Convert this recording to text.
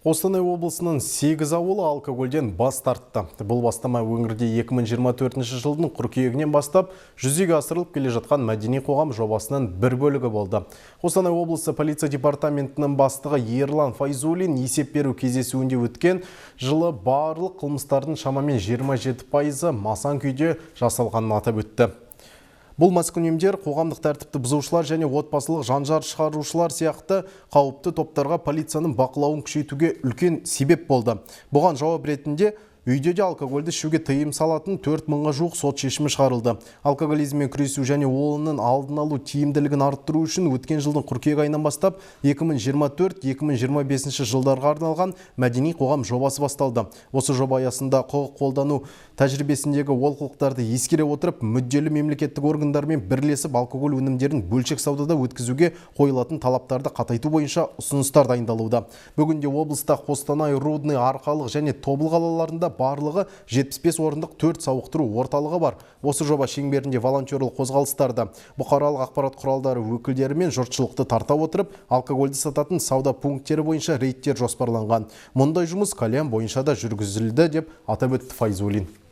Қостанай облысының 8 ауылы алкогольден бас тартты. Бұл бастама өңірде 2024 жылдың қыркүйегінен бастап жүзеге асырылып келе жатқан мәдени қоғам жобасының бір бөлігі болды. Қостанай облысы полиция департаментінің бастығы Ерлан Файзуллин есеп беру кездесуінде өткен жылы барлық қылмыстардың шамамен 27%-ы масаң күйде жасалғанын атап өтті. Бұл маскүнемдер, қоғамдық тәртіпті бұзушылар және отбасылық жанжал шығарушылар сияқты қауіпті топтарға полицияның бақылауын күшейтуге үлкен себеп болды. Бұған жауап ретінде үйде де алкогольді ішуге тыйым салатын 4 мыңға жуық сот шешімі шығарылды. Алкоголизммен күресу және оның алдын алу тиімділігін арттыру үшін өткен жылдың қыркүйек айынан бастап 2024-2025 жылдарға арналған мәдени қоғам жобасы басталды. Осы жоба аясында құқық қолдану тәжірибесіндегі олқылықтарды ескере отырып, мүдделі мемлекеттік органдармен бірлесіп алкоголь өнімдерін бөлшек саудада өткізуге қойылатын талаптарды қатайту бойынша ұсыныстар дайындалуда. Бүгінде облыста Қостанай, Рудный, Арқалық және Тобыл қалаларында барлығы 75 орындық 4 сауықтыру орталығы бар. Осы жоба шеңберінде волонтерлық қозғалыстарды, бұқаралық ақпарат құралдары өкілдері мен жұртшылықты тарта отырып, алкогольді сататын сауда пункттері бойынша рейдтер жоспарланған. Мұндай жұмыс кальян бойынша да жүргізілді, деп атап өтті Файзуллин.